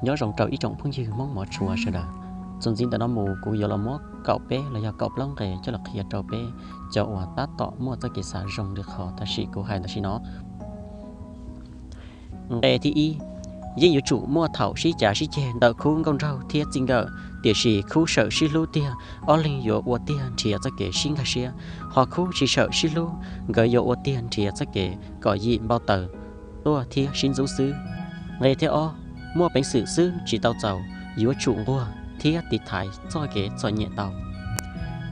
Nyob zoo rau ib tsoom phooj ywg Hmoob mov tshua sawv daws. Txuas ntxiv ntawm no mus kuv yuav los muab kaum peb los yog kaum plaub nqe coj los qhia rau peb cov uas tab tom muaj txoj kev xav zoo li qhov tam sim kuv hais tam sim no. Nqe thib ib, yeej yuav tsum muaj thaum sib cav sib ceg ntawm khub nkauj nraug thiab txij nkawm, tiam sis khub sawm sib hlub tiag, ob leeg yuav ua tiag nrhiav txoj kev sib nkag siab, ho khub tsis sawm sib hlub, nkawd yuav ua tiag nrhiav txoj kev kom yim npau taws tuaj thiab sib ntxub xwb. Nqe thib ob, muaj peev xwm xwb tsis tau txaus, yuav tsum nquag thiab tiv thaiv txoj kev txom nyem tau.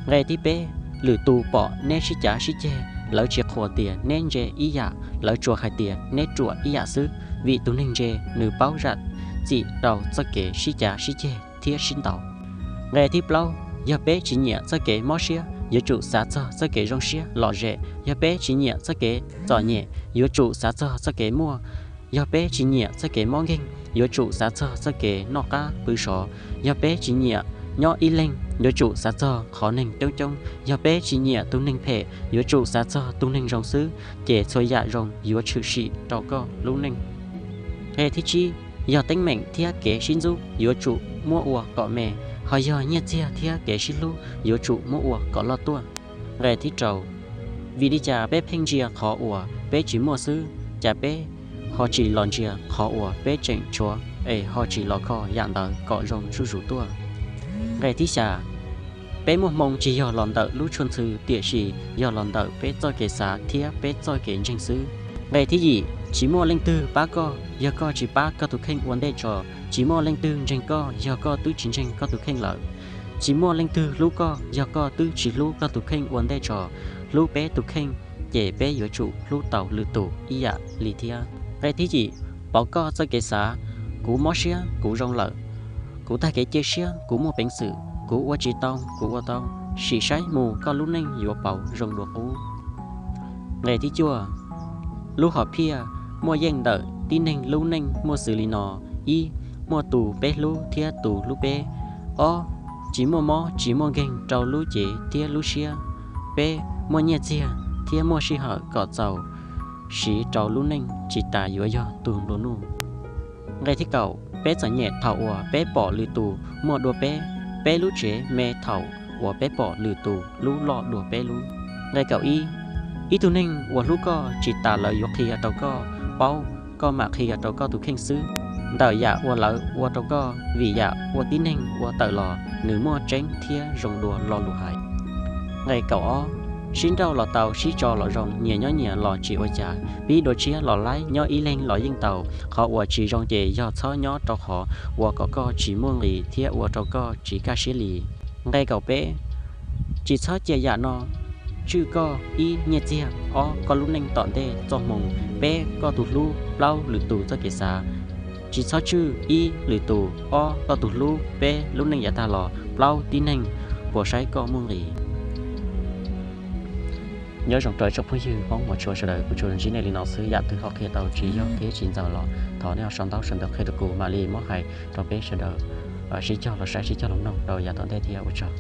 Nqe thib peb, lwm tus pom neb sib cav sib ceg, lawv tsis qhuas tias neb ntse ib yam, lawv tsuas hais tias neb ruam ib yam xwb, vim tus neeg ntse nws paub zam txim rau txoj kev sib cav sib ceg thiab sib ntaus. Nqe thib plaub, yog peb tsis nyiam txoj kev mob siab, yuav tsum xav txog txoj kev zoo siab lom zem, yog peb tsis nyiam txoj kev txom nyem, yuav tsum xav txog txoj kev muaj, yog peb tsis nyiam txoj kev mob nkeeg, yuav tsum xav txog txoj kev noj qab pw sov, yog peb tsis nyiam nyob ib leeg, yuav tsum xav txog qhov neeg coob coob, yog peb tsis nyiam tus neeg phem, yuav tsum xav txog tus neeg zoo xwb, ces txhua yam zoo yuav tshwm sim rau koj lub neej. Nqe thib tsib, yog teeb meem thiab kev sib ntxub yuav tsum muab ua kom me, ho yog nyiaj txiag thiab kev sib hlub yuav tsum muab ua kom loj tuaj. Nqe thib rau, vim li cas peb pheej ntsia qhov uas peb tsis muaj xwb, cas peb ho tsis los ntsia qhov uas peb tseem tshuav es ho tsis los kho yam ntawd kom zoo zuj zus tuaj. Nqe thib xya, peb muaj hmoo tsis yog los ntawm lub tshuaj ntxhw, tiam sis yog los ntawm peb txoj kev xav thiab peb txoj kev ntseeg xwb. Nqe thib yim, tsis muaj leej twg pab koj yog koj tsis pab koj tus kheej ua ntej tso, tsis muaj leej twg ntseeg koj yog koj twb tsis ntseeg koj tus kheej lawm, tsis muaj leej twg hlub koj yog koj twb tsis hlub koj tus kheej ua ntej tso. Hlub peb tus kheej, ces peb yuav tsum hlub tau lwm tus ib yam li thiab. Nqe thib yim, pauv koj txoj kev xav, kuv mob siab kuv zoo lawm, kuv tag kev cia siab kuv muaj peev xwm, kuv ua tsis tau kuv ua tau, sim saib mus koj lub neej yuav pauv zoo dua qub. Nqe thib cuaj, lub hom phiaj muaj yeej ntawm tib neeg lub neej muaj xws li no: ib, muaj tus peb hlub thiab tus hlub peb. Ob, tsis muaj mob tsis muaj nkeeg rau lub cev thiab lub siab. Peb, muaj nyiaj txiag thiab muaj sij hawm kom txaus siv rau lub neej tsis tas yuav yog tus nplua nuj. Nqe thib kaum, peb txom nyem thaum uas peb pom lwm tus muaj dua peb, peb lub tsev me thaum uas peb pom lwm tus lub loj dua peb lub. Nqe kaum ib, ib tug neeg uas hlub koj tsis tas lawv yuav qhia rau koj paub, koj mam qhia rau koj tus kheej xwb. Ntawm yam uas lawv ua rau koj, vim yam ua tib neeg ua tawm los nws muaj tseeb thiab zoo dua lo lus hais. Nqe kaum ob, sib nrauj los tau sib tso los zoo, nyias nyob nyias los tsis ua cas, pib dua tshiab los laib, nyob ib leeg los yeej tau. Qhov uas tsis zoo ces yog txhob nyob rau qhov ua kom koj tsis muaj nqis thiab ua rau koj tsis kaj siab li. Nqe kaum peb, tsis txhob cia yam no tswj koj: ib, nyiaj txiag; ob, koj lub neej tom ntej txoj hmoo; peb, koj tus hlub; plaub, lwm tus txoj kev xav. Tsis txhob tswj: ib, lwm tus; ob, koj tus hlub; peb, lub neej yav tag los; plaub, tib neeg puas saib koj muaj nqis. Nyob zoo rau tsoom phooj ywg Hmoob mos tshua sawv daws, kuv tsuas ntsib nej li no xwb, yam twg ho qhia tau tsis yog thiab tsis ntxaws los thov nej ho sau ntaub sau ntawv qhia rau kuv, mam li muab hais rau peb sawv daws sib cog los saib sib cog los mloog rau yav tom ntej thiab, ua tsaug.